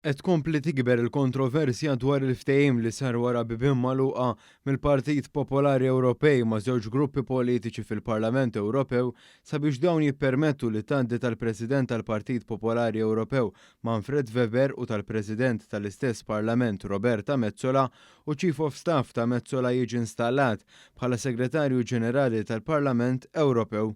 Qed tkompli tikber il-kontroversja dwar il-ftehim li sar wara bibien magħluqa mill-Partit Popolari Ewropej ma' żewġ gruppi politiċi fil-Parlament Ewropew sabiex dawn jippermettu li tgħaddi tal-President tal-Partit Popolari Ewropew Manfred Weber u tal-President tal-istess Parlament Roberta Metsola u Chief of Staff ta' Metsola jiġi installat bħala Segretarju Ġenerali tal-Parlament Ewropew.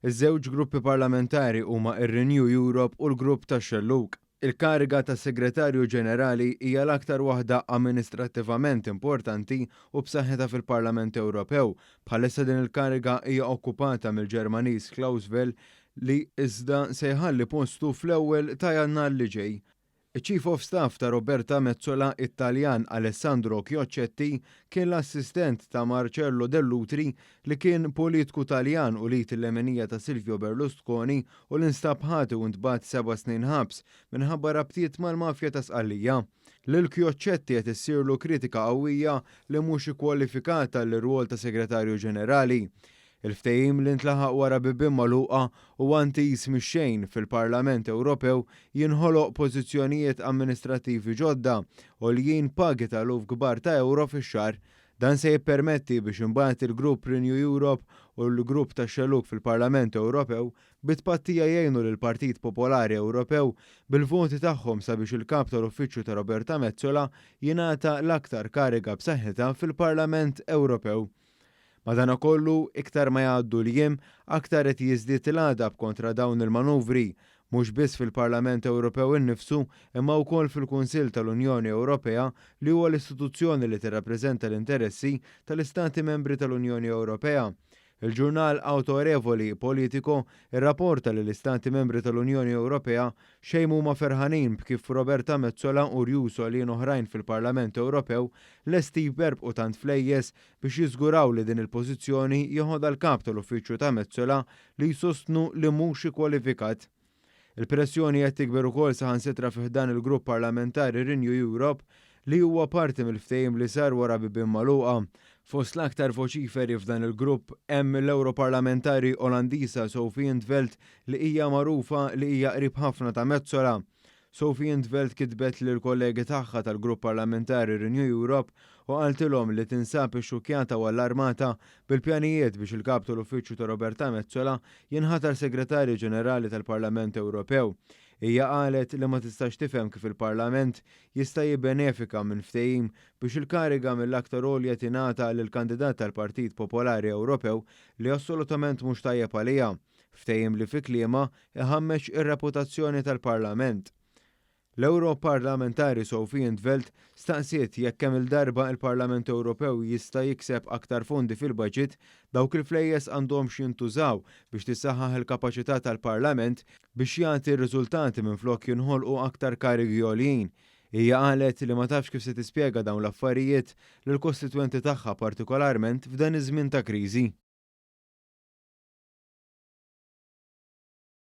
Iż-żewġ gruppi parlamentari huma r-Renew Europe u l-Grupp tax-Xellug. Il-kariga ta' Segretarju Ġenerali hija l-aktar waħda amministrattivament importanti u b'saħħitha fil-Parlament Ewropew. Bħalissa din il-kariga hija okkupata mill-Ġermaniż Klaus Welle li iżda se jħalli postu fl-ewwel ta' Jannar li ġej. Iċ-Chief of Staff ta' Roberta Metsola, it-Taljan Alessandro Chiocchetti, kien l-assistent ta' Marcello Dell'Utri li kien politku Taljan u l-id il-leminija ta' Silvio Berlusconi u li nstab ħati u ntbagħat 7 snin ħabs minħabba rabtiet mal-mafja ta' Sqallija. Lil Chiocchetti qed issirlu kritika qawwija li mhux ikkwalifikat għall-irwol ta' Segretarju Ġenerali. Il-ftehim li ntlaħaq wara bibien magħluqa huwa intiż mix-xejn fil-Parlament Ewropew jinħoloq pożizzjonijiet amministrattivi ġodda u li jien pagi ta' eluf kbar ta' euro fix-xahar. Dan se jippermetti biex imbagħad il-grupp Renew Europe u l-grupp tax-Xellug fil-Parlament Ewropew bi tpattija jgħinu lill-Partit Popolari Ewropew bil-voti tagħhom sabiex il-kap tal-uffiċċju ta' Roberta Metsola jingħata l-aktar kariga b'saħħitha fil-Parlament Ewropew. Madanakollu, iktar ma jgħaddu l-jiem, aktar qed jiżdied l-għadab kontra dawn il-manuvri, mhux biss fil-Parlament Ewropew innifsu imma wkoll fil-Kunsill tal-Unjoni Ewropea li huwa l-istituzzjoni li tirrappreżenta l-interessi tal-Istati membri tal-Unjoni Ewropea. Il-ġurnal awtorevoli Politico irrapporta li l-Istati membri tal-Unjoni Ewropea xejn huma ferħanin b'kif Roberta Metsola u rjus għoljin oħrajn fil-Parlament Ewropew lesti jberbqu tant flejjes biex jiżguraw li din il-pożizzjoni jeħodha l-kap tal-uffiċċju ta' Metsola li jsostnu li mhux ikkwalifikat. Il-pressjoni qed tikber ukoll saħansitra fi ħdan il-grupp parlamentari Renew Europe li huwa parti mill-ftehim li sar wara bibien magħluqa. Fost l-aktar voċiferi f'dan il-grupp hemm l-Europarlamentari Olandiża Sophie in 't Veld li hija magħrufa li hija qrib ħafna ta' Metsola. Sophie in 't Veld kitbet lil kollegi tagħha tal-grupp parlamentari Renew Europe u qaltilhom li tinsab ixxukkjata u allarmata bil-pjanijiet biex il-kap tal-uffiċċju ta' Roberta Metsola jinħatar Segretarju Ġenerali tal-Parlament Ewropew. Hija qalet li ma tistax tifhem kif il-Parlament jista' jibbenefika minn ftehim biex il-kariga mill-aktar għolja tingħata lil kandidat tal-Partit Popolari Ewropew li assolutament mhux tajjeb għaliha. Ftehim li fi kliemha iħammeġ ir-reputazzjoni tal-Parlament. L-Europarlamentari Sophie in 't Veld staqsiet jekk kemm il-darba il-Parlament Ewropew jista' jikseb aktar fondi fil-budget, dawk il-flejjes għandhomx jintużaw biex tissaħħaħ il-kapaċità tal-Parlament biex jagħti r-riżultati minflok jinħolqu aktar karigi għoljin. Hija qalet li ma tafx kif se tispjega dawn l-affarijiet lill-kostitwenti tagħha, partikolarment f'dan iż-żmien ta' kriżi.